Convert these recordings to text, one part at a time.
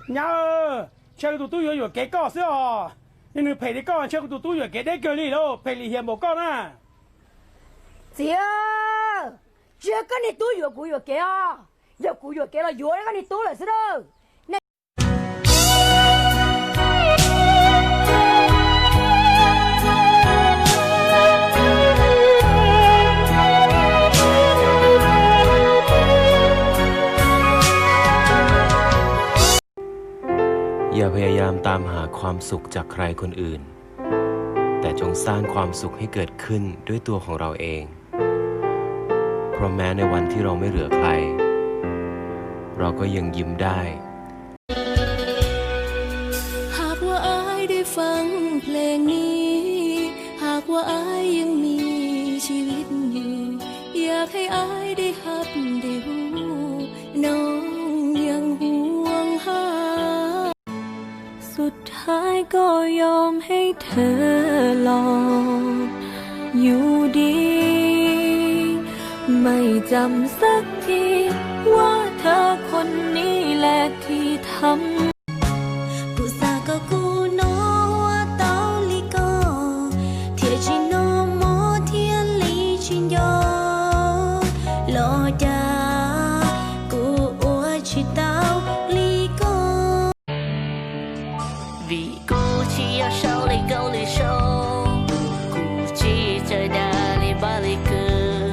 Nyab, ntshe kuv tus tub yuav yuam kev koj xwb os. Yog nws phem li koj, ntshe kuv tus tub yuam kev deb kawg li lauj, phem lim hiam npaum koj na. Txiv, tsis yog koj niag tub yuam kuv yuam kev os, yog kuv yuam kev los yuav koj niag tub lawm xwb lauj.อย่าพยายามตามหาความสุขจากใครคนอื่น แต่จงสร้างความสุขให้เกิดขึ้นด้วยตัวของเราเอง เพราะแม้ในวันที่เราไม่เหลือใคร เราก็ยังยิ้มได้ หากว่าอ้ายได้ฟังเพลงนี้ หากว่าอ้ายยังมีชีวิตอยู่ อยากให้อ้ายได้ฮับได้ฮู้ น้องยังห่วงหา สุดท้ายก็ยอมให้เธอหลอกอยู่ดี ไม่จำสักที ว่าเธอคนนี้แหละที่ทำ Kuv xav kom kuv noj ua tau li ko, thiaj tsis noj mov thiaj li tsis nco, los cas kuv ua tsis tau li ko. Vim kuv tsis yog sau li Kaus Lim sau, kuv tsis txawj dag li Npaj Lis Kws,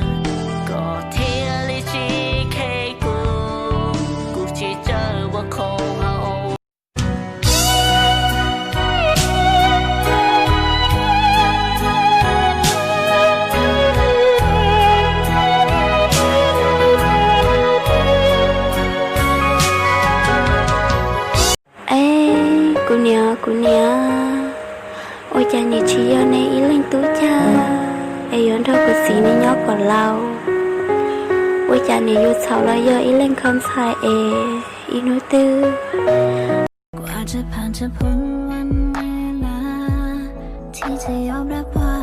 koj thiaj li tsis kheev kuv, kuv tsis txawj ua qhov hau. Es kuv niam, kuv niam, ua cas nws tsis yog neb ib leeg tub cag es yuav nrog kuv txiv neb nyob kom laus? Ua cas nws yuav txhaum los yog ib leeg kho ntxhais es ib hnub twg kuv aaj tseem phan tseem phoom wan me la thi tseem yog dab pua